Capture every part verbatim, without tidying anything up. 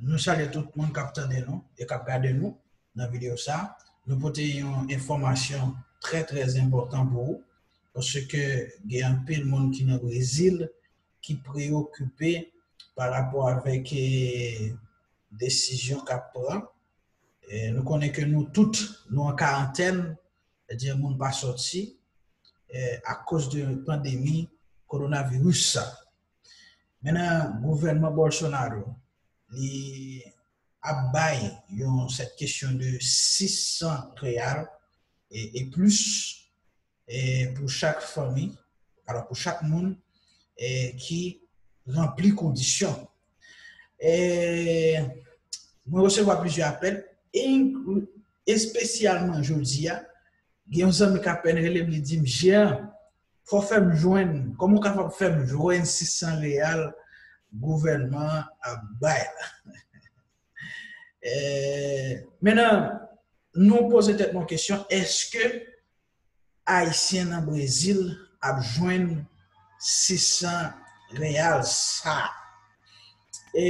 Nou salye tout moun k ap tande nou e k ap gade nou nan videyo sa. Nou pote yon enfòmasyon trè, trè enpòtan pou ou, paske gen anpil moun ki nan Brezil ki preyokipe pa rapò avèk, eh, desizyon k ap pran. Eh, nou konnen ke nou tout, nou an karantèn, sètadi moun pa sòti, eh, akoz de pandemi kowonaviris sa. Mennen gouvènman Bolsonaro, li ap bay yon sèt kesyon de sis san reyal e, e plis, e pou chak fanmi, alò pou chak moun, e ki ranpli kondisyon. E mwen resevwa plizyè apèl, e espesyalman jodi a, gen yon zanmi k apèl rele m, li di m, Jean, fò fè m jwenn, kòman w kapab fè m jwenn sis san reyal gouvènman an ap bay la? Eh, mennen, nou poze tèt nou kesyon, èske Ayisyen nan Brezil ap jwenn sis san reyal sa? E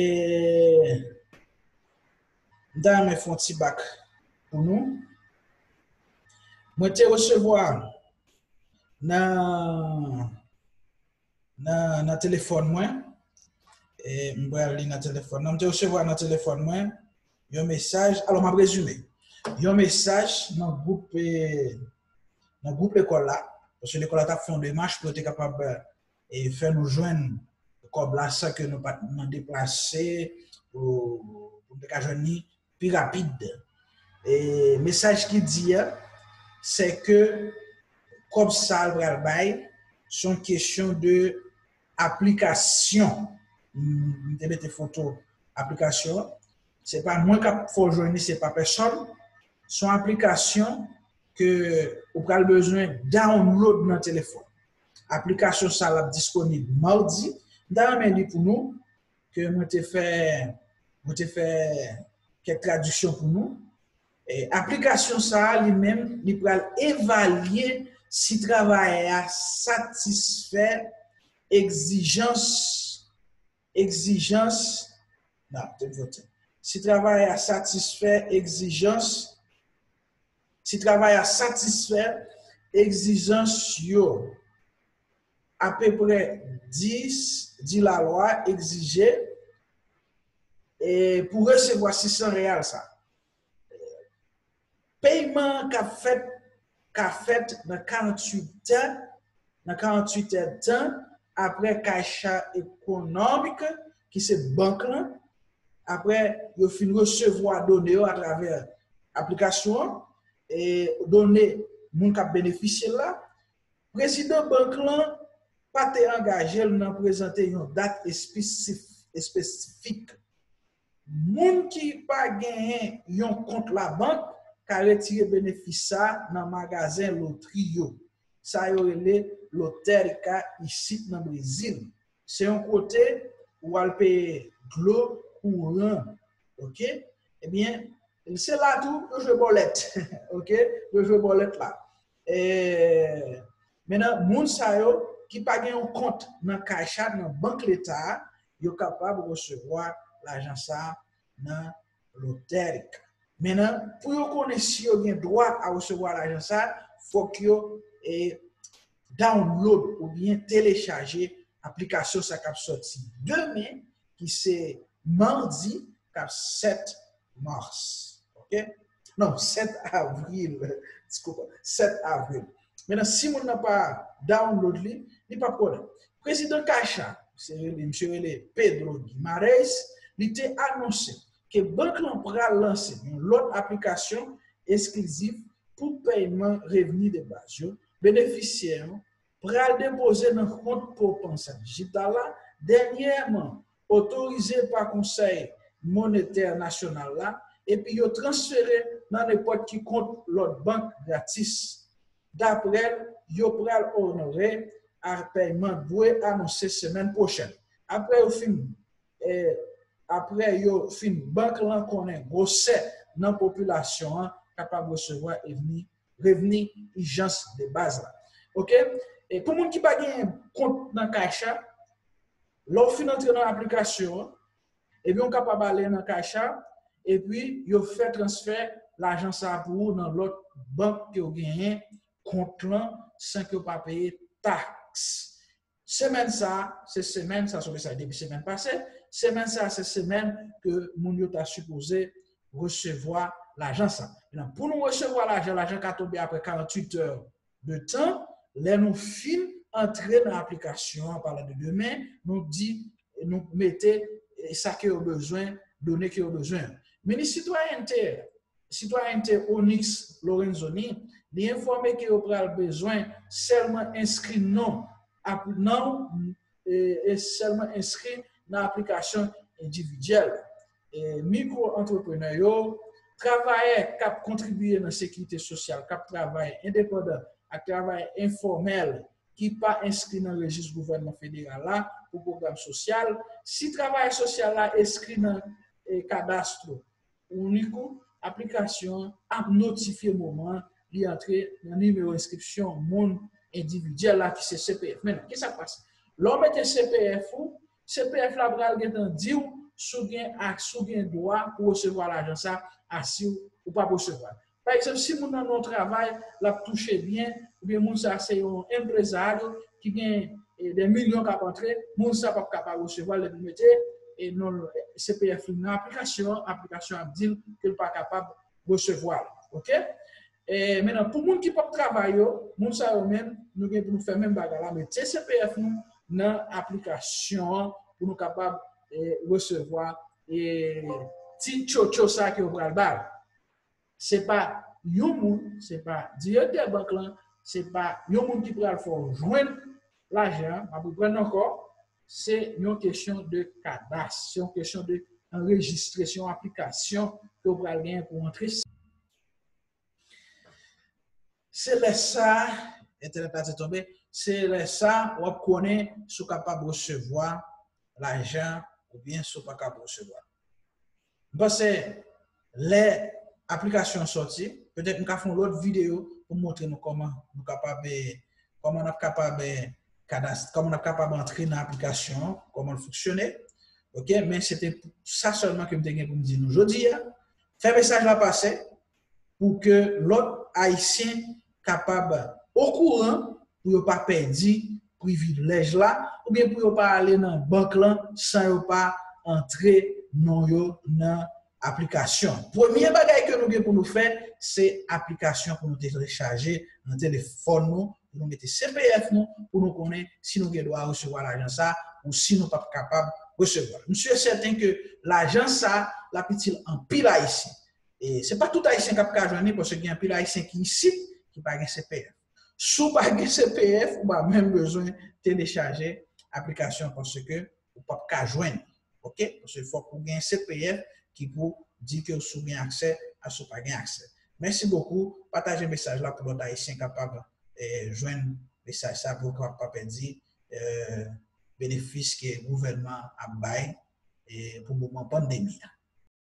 m ta renmen fè yon ti bak pou nou. Mwen te resevwa nan, nan, nan telefòn mwen, e m pral li nan telefòn nan, m te resevwa nan telefòn mwen yon mesaj, alò m ap rezime, yon mesaj nan gwoup, e, nan gwoup lekòl la, paske lekòl la t ap fè yon demach pou yo te kapab, e, fè nou jwenn kòb la san ke nou pa t nan deplase pou, pou nou te ka jwenn li pi rapid. E mesaj ki di a, se ke kòb sa l pral bay, se yon kesyon de aplikasyon. M te mete foto aplikasyon an. Se pa mwen k ap fè w jwenn li, se pa pèsòn. Se yon aplikasyon ke ou pral bezwen download nan telefòn. Aplikasyon sa l ap disponib madi. M ta renmen li pou nou, ke mwen te fè, mwen te fè kèk tradiksyon pou nou. E aplikasyon sa a, li menm, li pral evalye si travayè a satisfè egzijans, egzijans, non, te vote. Si travayè a satisfè egzijans, si travayè a satisfè egzijans yo, apeprè dis, di lalwa egzije, e, pou resevwa sis san reyal sa. Peyman an ka fèt, ka fèt nan karanntuit è, nan karanntuit è tan, apre Caixa Econômica, ki se bank lan, apre yo fin resevwa done yo atravè aplikasyon an, e done moun k ap benefisye l la, prezidan bank lan pa te angaje l nan prezante yon dat espesif-, espesifik. Moun ki pa genyen yon kont labank ka retire benefis sa a nan magazen lotri yo. Sa yo rele lotérica isit nan Brezil. Se yon kote ou al peye dlo, kouran, oke? Ebyen, se la tou yo jwe bòlèt, oke? Yo jwe bòlèt la. E, mennen, moun sa yo ki pa gen yon kont nan Caixa, nan bank leta a, yo kapab resevwa lajan sa a nan lotérica. Mennen, pou yo konnen si yo gen dwa a resevwa lajan sa a, fòk yo, e, download oubyen telechaje aplikasyon sa k ap sòti demen, ki se madi k ap sèt mas. Oke? Non, sèt avril. Diskou pa. Sèt avril. Mennen, si moun nan pa download li, li p ap konnen. Prezidan Caixa, se rele, misye rele Pedro Guimarães, li te anonse ke bank lan pral lanse yon lòt aplikasyon esklizif pou pèyman revni de baz yo. Benefisyè yo pral depoze nan kont Poupança Digital la, dènyèman otorize pa Konsèy Monetè Nasyonal la, epi yo transfere nan nenpòt ki kont lòt bank gratis. Daprè l, yo pral onore a pèyman dwe anonse semèn pwochèn. Apre yo fin, e, apre yo fin, bank lan konnen gwosè nan popilasyon an kapab resevwa revni, revni ijans de baz la. Oke? E pou moun ki pa gen kont nan Caixa, lè w fin antre nan aplikasyon an, Ebyen, ou kapab ale nan Caixa, epi yo fè transfè lajan sa a pou ou nan lòt bank ke w genyen kont lan san ke w pa peye taks. Semèn sa a, se semèn, sa se yon mesaj depi semèn pase, semèn sa a se semèn ke moun yo ta sipoze resevwa lajan sa. Nan pou nou resevwa lajan, lajan ka tonbe apre karannwit è de tan, lè nou fin antre nan aplikasyon an, palan de demen, nou di, nou mete eh, sa ke yo bezwen, done ke yo bezwen. Minis sitwayènte, sitwayènte Onyx Lorenzoni, li enfòme ke yo pral bezwen sèlman enskri non ap nan e, e sèlman enskri nan aplikasyon endividyèl. E, mikro antreprenè yo, travayè k ap kontribye nan sekirite sosyal, k ap travay endepandan ak travayè enfòmèl ki pa enskri nan rejis gouvènman federal la pou pwogram sosyal. Si travayè sosyal la enskri nan e, kadastro Onyx, aplikasyon an ap notifye moman li antre nan nimewo enskripsyon moun endividyèl la ki se C P F. Men, kisa k pase? Lè w mete C P F ou, C P F la pral gentan di w si w gen ak si w gen dwa pou resevwa lajan sa a, si w pa resevwa l. Pa egzanp, si moun nan nan yon travay, l ap touche byen, oubyen moun sa se yon empresario ki gen e, de milyon k ap antre, moun sa p ap kapab resevwa l depi l mete e, non, C P F li nan aplikasyon an, aplikasyon an ap di l ke l pa kapab resevwa l. Oke? E, mentnan, pou moun ki p ap travay yo, moun sa yo menm, nou gen pou nou fè menm bagay la, mete C P F nou nan aplikasyon an pou nou kapab e, resevwa e, ti tchotcho sa ke yo pral ba l. Se pa yon moun, se pa direktè bank lan, se pa yon moun ki pral fè w jwenn lajan an, m ap reprann ankò, se yon kesyon de kadas, se yon kesyon de anrejistre, se yon aplikasyon ke w pral genyen pou w antre. Se lè sa, entènèt la te tonbe, se lè sa w ap konnen si w kapab resevwa lajan oubyen si w pa kapab resevwa. M panse lè aplikasyon an sòti, petèt m ka fè yon lòt videyo pou m montre nou kòman nou kapab, eh, kòman n ap kapab, eh, kadas-, kòman n ap kapab antre nan aplikasyon an, kòman l fonksyone. Oke, men se te sa sèlman ke m te gen pou m di nou jodi a. Fè mesaj la pase pou ke lòt Ayisyen kapab okouran pou yo pa pèdi privilèj la, oubyen pou yo pa ale nan bank lan san yo pa antre non yo nan aplikasyon. Premye bagay ke nou gen pou nou fè, se aplikasyon pou nou telechaje nan telefòn nou, pou nou mete C P F nou, pou nou konnen si nou gen dwa resevwa lajan sa, ou si nou p ap kapab resevwa l. M si e sèten ke lajan sa, l ap itil anpil Ayisyen. E se pa tout Ayisyen k ap ka jwenn li, paske gen anpil Ayisyen ki isit, ki pa gen C P F. Si w pa gen C P F, ou pa menm bezwen telechaje aplikasyon, paske ou p ap ka jwenn. Oke? Paske fòk ou gen C P F ki pou di ke si w gen aksè a, si w pa gen aksè. Mèsi bokou. Pataje mesaj la pou lòt Ayisyen kapab, eh, jwenn mesaj sa, pou yo kapab pa pèdi, eh, benefis ke gouvènman ap bay, eh, pou moman pandemi a.